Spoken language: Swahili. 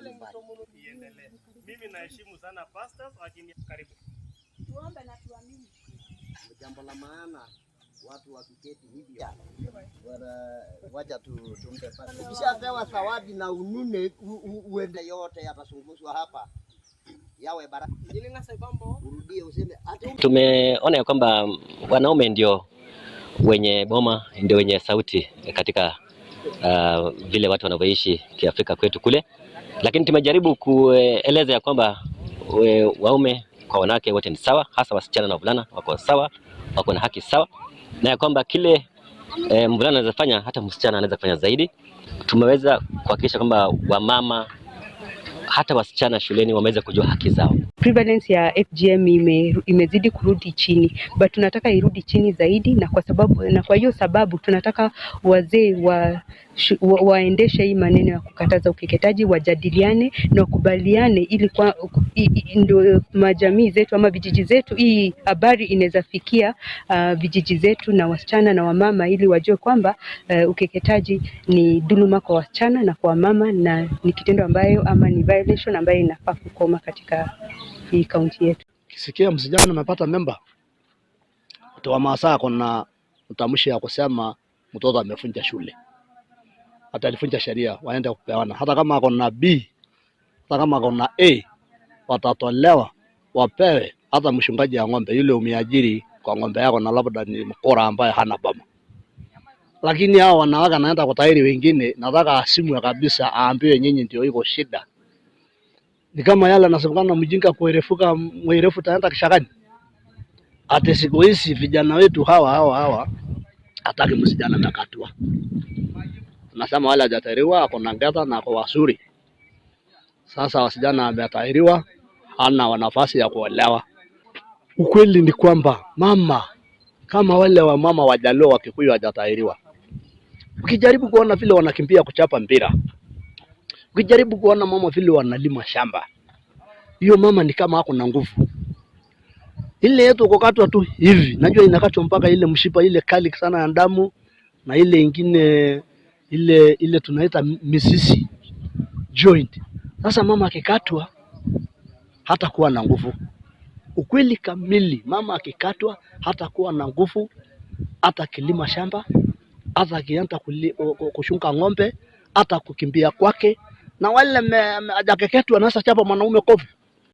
Nyumbani. Iendelee. Mimi naheshimu sana pastors, lakini karibu. Tuombe na tuamini. Jambo la maana watu wakiketi hivyo wacha tu tumpe pasi. Ukishapewa zawadi na unune uende, yote yatazunguzwa hapa yawe baraka. Urudie useme ati Tumeona ya kwamba wanaume ndio wenye boma, ndio wenye sauti katika vile watu wanavyoishi Kiafrika kwetu kule, lakini tumejaribu kueleza ya kwamba waume kwa wanawake wote ni sawa, hasa wasichana na wavulana wako sawa, wako na haki sawa, na ya kwamba kile mvulana anaweza fanya hata msichana anaweza kufanya zaidi. Tumeweza kuhakikisha kwamba wamama hata wasichana shuleni wameweza kujua haki zao. Prevalence ya FGM imezidi kurudi chini, but tunataka irudi chini zaidi, na kwa hiyo sababu tunataka wazee waendeshe hii maneno ya kukataza ukeketaji, wajadiliane na wakubaliane, ili ndio majamii zetu ama vijiji zetu, hii habari inaweza fikia vijiji zetu na wasichana na wamama, ili wajue kwamba ukeketaji ni dhuluma kwa wasichana na kwa wamama, na ni kitendo ambayo ama ni violation ambayo inafaa kukoma katika hii kaunti yetu. Kisikia msijana amepata mimba, mtu wa Maasai kuna utamshi ya kusema mtoto amefunja shule, hata alifunja sheria, waende kupewana. Hata kama ako na B, hata kama ako na A, watatolewa wapewe. Hata mchungaji ya ng'ombe yule umeajiri kwa ng'ombe yako, na labda ni mkora ambaye hana boma. Lakini hao wanawake anaenda kutahiri wengine, nataka asimwe kabisa, aambiwe nyinyi ndio iko shida. Ni kama yale anasemekana mjinga kuerefuka mwerefu taenda kishakani. Ati siku hizi vijana wetu hawa hawa hawa hataki msijana amekatwa. Tunasema wale hajatahiriwa ako na ngeta na ako wazuri. Sasa wasijana ametahiriwa hana nafasi ya kuolewa. Ukweli ni kwamba mama kama wale wa mama Wajaluo wa Kikuyu hajatahiriwa, ukijaribu kuona vile wanakimbia kuchapa mpira, ukijaribu kuona mama vile wanalima shamba, hiyo mama ni kama ako na nguvu. Ile yetu kukatwa tu hivi, najua inakatwa mpaka ile mshipa ile kali sana ya damu na ile ingine ile ile tunaita misisi joint. Sasa mama akikatwa hata kuwa na nguvu. Ukweli kamili, mama akikatwa hata kuwa na nguvu, hata akilima shamba, hata akienda kushunga ng'ombe, hata kukimbia kwake, na wale hajakeketwa anaweza chapa mwanaume kofi.